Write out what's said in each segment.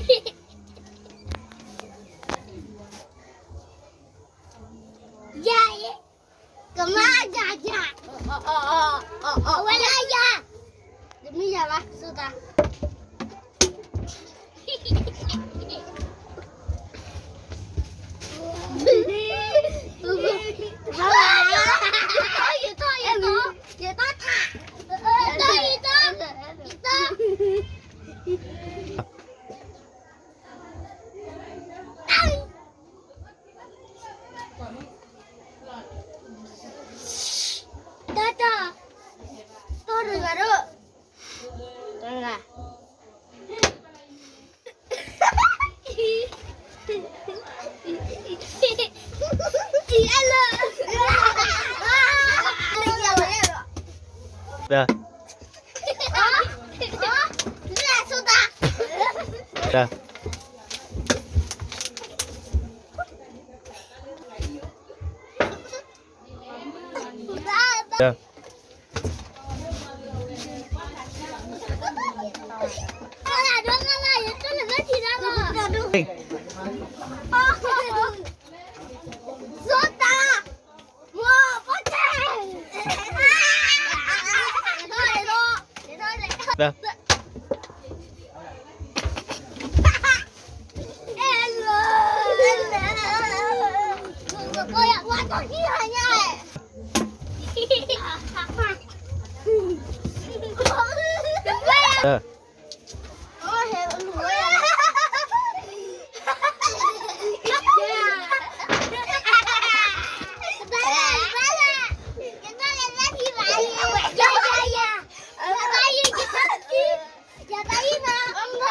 ယၤအံၤ, ကမၤယၤယၤ, အဝဲဒၣ်ယၤ, တမ့ၢ်ယၤဘၣ် ဆိသး, ယတၢ်, ယတၢ်, ယတၢ်, ယတၢ်, ယတၢ် တၢ်တၢ်, တၢ်တဂၤဒီး, တၢ်တဂၤ,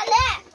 တၢ်